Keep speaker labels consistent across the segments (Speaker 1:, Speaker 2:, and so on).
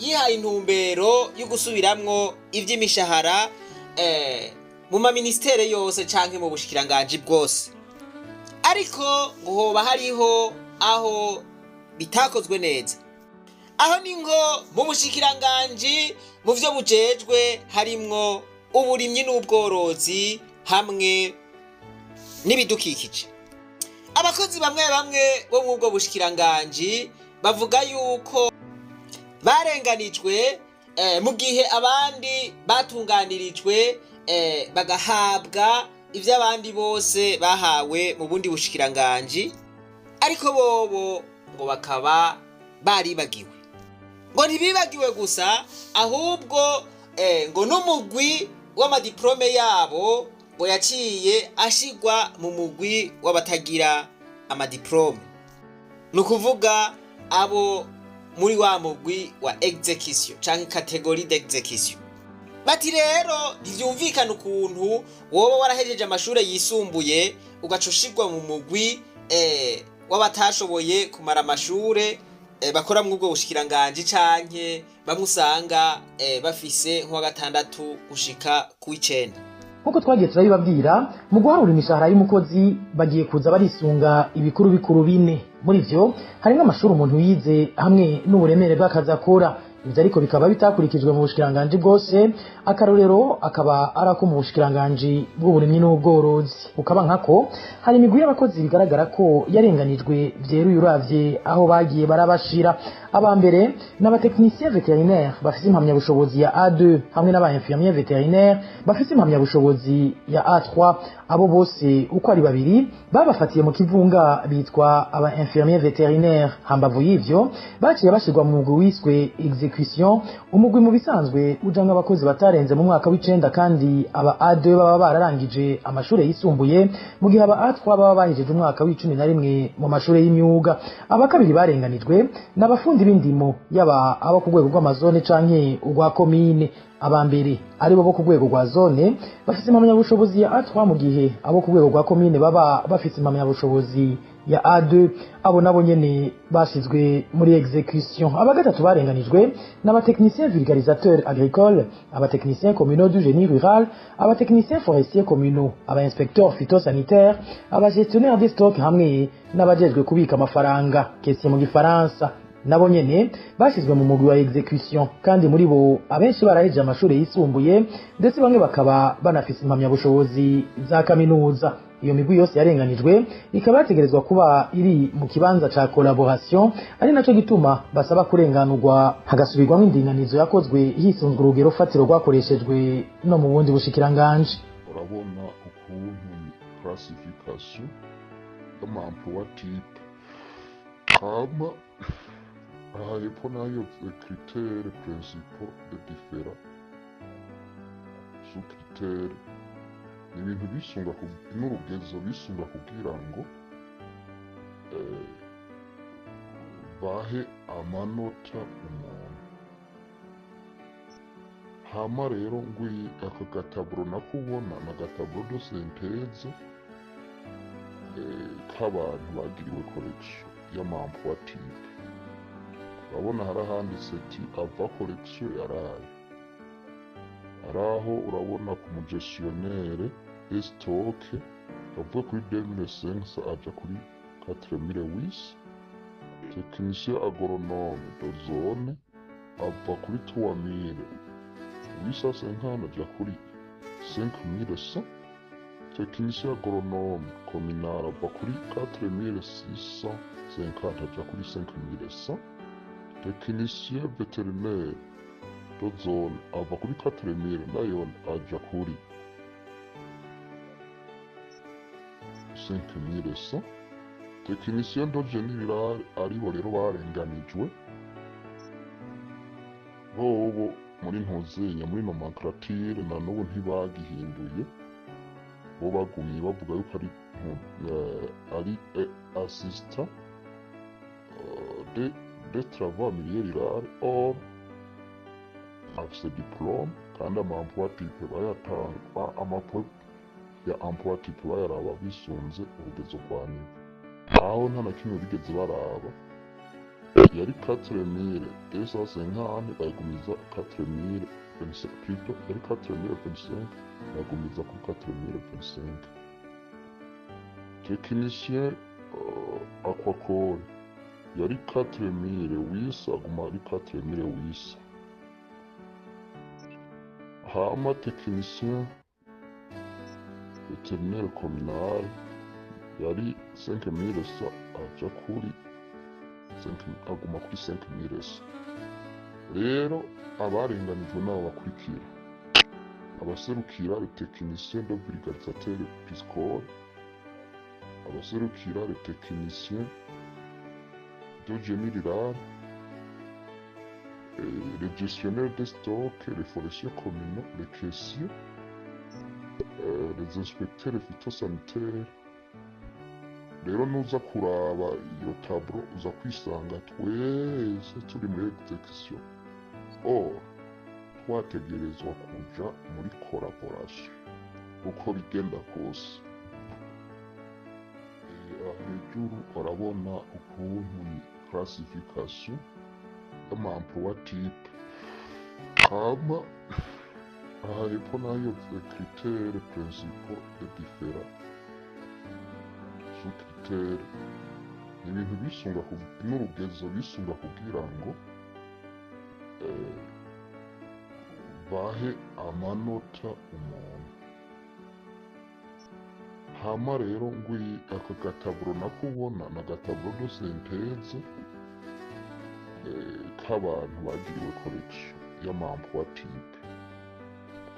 Speaker 1: Yihaye intumbero yo gusubiramwo ivy'imishahara mu maministere yose canke mu bushikiranganji bwose, ariko ngo hoba hariho aho bitakozwe neza. Aho ni nko mu bushikiranganji mu vyo bujejwe harimwo uburimyi n'ubworozi hamwe n'ibidukikije. Abakozi bamwe bamwe bo mu bwo bushikiranganji bavuga yuko barenganijwe mu gihe abandi batunganirijwe bagahabwa ivyo abandi bose bahawe mu bundi bushikiranganji, ariko bobo ngo bakaba baribagiwe. Ngo ntibibagiwe gusa, ahubwo ngo n'umugwi w'amadiplome yabo ngo yaciye ashigwa mu mugwi w'abatagira amadiplome, ni ukuvuga abo muri wa mugwi wa exécution canke catégorie d'exécution. Bati rero ntivyumvikana ukuntu woba warahejeje amashure yisumbuye ugaca ushigwa mu mugwi w'abatashoboye kumara amashure bakora mw'ubwo bushikiranganji, canke bamwe usanga bafise nk'uwa gatandatu gushika kuw'icenda.
Speaker 2: Nk'uko twagiye turabibabwira, mu guharura imishahara y'umukozi bagiye kuza barisunga ibikuru bikuru bine. Muri vyo harimwo amashuri umuntu yize hamwe n'uburemere bw'akazi akora. Ivyo ariko bikaba bitakurikijwe mu bushikiranganji bwose. Akarorero akaba ari ako mu bushikiranganji bw'uburimyi n'ubworozi. Ukaba nkako hari imigwi y'abakozi bigaragara ko yarenganijwe vyeruye uravye aho bagiye barabashira. Aba mbere ni abatechnicien vétérinaire bafise impamyabushobozi ya A2 hamwe n'aba infirmier vétérinaire bafise impamyabushobozi ya A3. Abo bose uko ari babiri babafatiye mu kivunga, bitwa aba infirmier vétérinaire. Hambavu y'ivyo, baciye bashirwa mu mugwi wiswe exécution, umugwi mu bisanzwe ujamwo abakozi batarenze mu mwaka w'icenda, kandi aba A2 baba bararangije amashure yisumbuye, mu gihe aba A3 baba bahejeje umwaka w'11 mu mashure y'imyuga. Aba kabiri barenganijwe n'abafundi b'indimo, yaba abo ku rwego rw'amazone canke urwa komine. Aba mbere aribo bo ku rwego rwa zone bafise impamyabushobozi ya A3, mu gihe abo ku rwego rwa komine baba bafise impamyabushobozi ya A2. Abo nabo nyene bashizwe muri exécution. Aba gatatu barenganijwe n'abatechnicien vulgarisateur agricole, abatechnicien communaux du génie rural, abatechnicien forestier communaux, aba inspecteur phytosanitaire, abagestionnaire des stocks hamwe n'abajejwe kubika amafaranga, caissier mu gifaransa. Nabo nyene bashizwe mu mugwi wa exécution, kandi muri bo abenshi barahejeje amashuri yisumbuye, ndetse bamwe bakaba banafise impamyabushobozi za kaminuza. Iyo migwi yose yarenganijwe ikaba yategerezwa kuba iri mu kibanza ca collaboration, ari naco gituma basaba kurenganurwa, hagasubirwamwo indinganizo yakozwe hisunzwe urugero fatiro rwakoreshejwe no mu bundi bushikiranganji.
Speaker 3: Urabona ukuntu ni classification y'ama emploi type. Hama aha hepfo nayo critères principaux de différents sous critères, ni ibintu bisunga n'urugezo bisunga kugira ngo bahe amanota umuntu. Hama rero ngwi aka gataburo nako ubona ni agataburo de synthèse k'abantu bagiriwe correction y'ama emploi type. Urabona hari ahanditse ati avant correction yaraye haraho. Urabona ku mugestionnaire de stock yavuye kuri 2500 aja kuri 4800, technicien agronome de zone ava kuri 3850 aja kuri 5100, technicien agronome communal ava kuri 4650 aja kuri 5100, technicien vétérinaire de zone ava kuri 4000 nayo aja kuri 5100, technicien de génie rural, aribo rero barenganijwe bobo muri ntuzenya muri nomenclature, na n'ubu ntibagihinduye. Bo bagumye bavuga yuko ari ari assistant de travaux en milieu rural, or afise diplôme, kandi ama emploi type bayatanga, ama ya emploi type bayaraba bisunze urugezo rwa niveau, aho nta na kimwe bigeze baraba. Yari 4250, bayigumiza 4025, plutôt yari 4025, bagumiza kuri 4025. Technicien aquacole yari 4800, aguma ari 4800. Hama technicien vétérinaire communal yari 5100, aja kuri 5, aguma kuri 5100. Rero abarenganijwe nabo bakurikira: abaserukira le technicien de vulgarisateur piscicole, abaserukira le technicien de génie rural, les gestionnaires de stock, les forestiers communaux, les caissiers, les inspecteurs phytosanitaires. Rero nuza kuraba iyo tableau, uza kwisanga twese turi muri exécution, or twategerezwa kuja muri collaboration uko bigenda kose. Hejuru urabona ukuntu ni classification y'ama emploi type. Hama aha hepfo nayo, critères principaux de différents sous critères, ni ibintu bisunga n'urugezo bisunga kugira ngo bahe amanota umuntu. Hama rero ngwi aka gataburo nako ubona ni agataburo de synthèse k'abantu bagiriwe correction y'ama emploi type.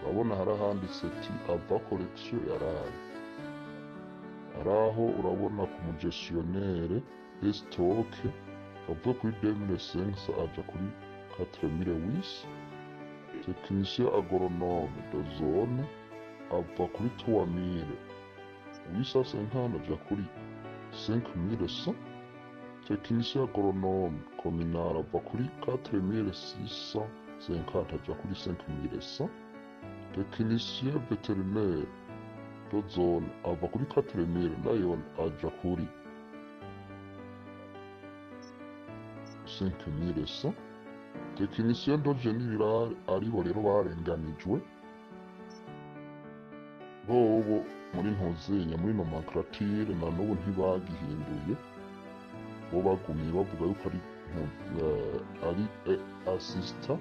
Speaker 3: Urabona hari ahanditse ati avant correction yaraye hari aho. Urabona ku mu gestionnaire de stock avuye kuri 2500 aja kuri 4800, technicien agronome de zone ava kuri 3850 aja kuri 5100, technicien agronome communal ava kuri 4650 aja kuri 5100, technicien vétérinaire de zone ava kuri 4000 nayo aja kuri 5100, technicien de génie rural, aribo rero barenganijwe bobo muri ntuzenya muri nomenclature, na n'ubu ntibagihinduye, bo bagumye bavuga yuko ari ari assistant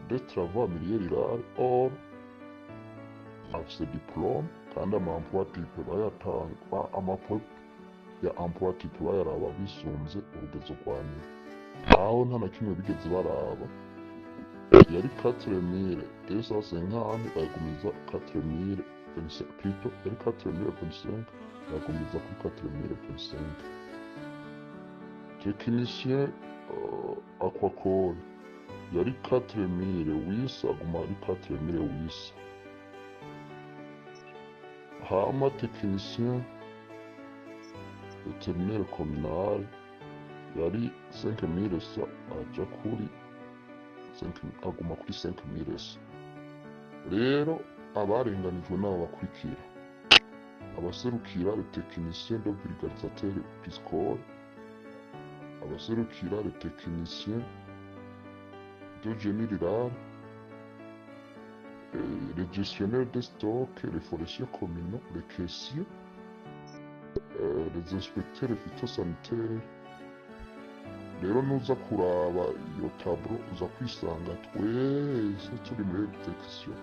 Speaker 3: de travaux en milieu rural, or afise diplôme kandi ama emploi type bayatanga, ama ya emploi type bayaraba bisunze urugezo rwa nyuma, aho nta na kimwe bigeze baraba. Yari 4250, bayigumiza 4025, plutôt yari 4025, bagumiza kuri 4025. Technicien aquacole yari 4800, aguma ari 4800. Hama technicien vétérinaire communal yari 5100, aja kuri 5, aguma kuri 5100. Rero abarenganijwe nabo bakurikira: abaserukira le technicien de vulgarisateur piscicole, abaserukira le technicien de génie rural, les gestionnaires de stock, les forestiers communaux, les caissiers, les inspecteurs phytosanitaires. Rero nuza kuraba iyo tableau, uza kwisanga twese turi muri exécution,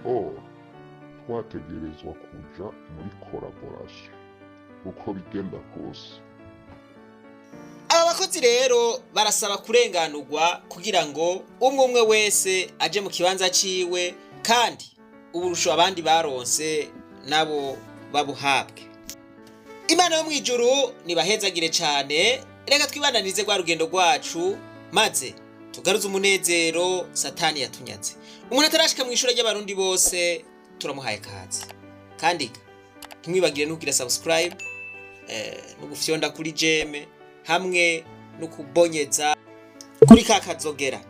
Speaker 3: or twategerezwa kuja muri collaboration uko bigenda kose.
Speaker 1: Aba bakozi rero barasaba kurenganurwa kugira ngo umwe umwe wese aje mu kibanza ciwe, kandi uburusho abandi baronse nabo babuhabwe. Imana yo mw'ijuru nibahezagire cane. Reka twibananize rwa rugendo rwacu, maze tugaruze umunezero Satani yatunyaze. Umuntu atarashika mu ishure ry'Abarundi bose, turamuhaye kaze. Kandi ntimwibagire no kugira subscribe, no gufyonda kuri j'aime hamwe no kubonyeza kuri ka kazogera.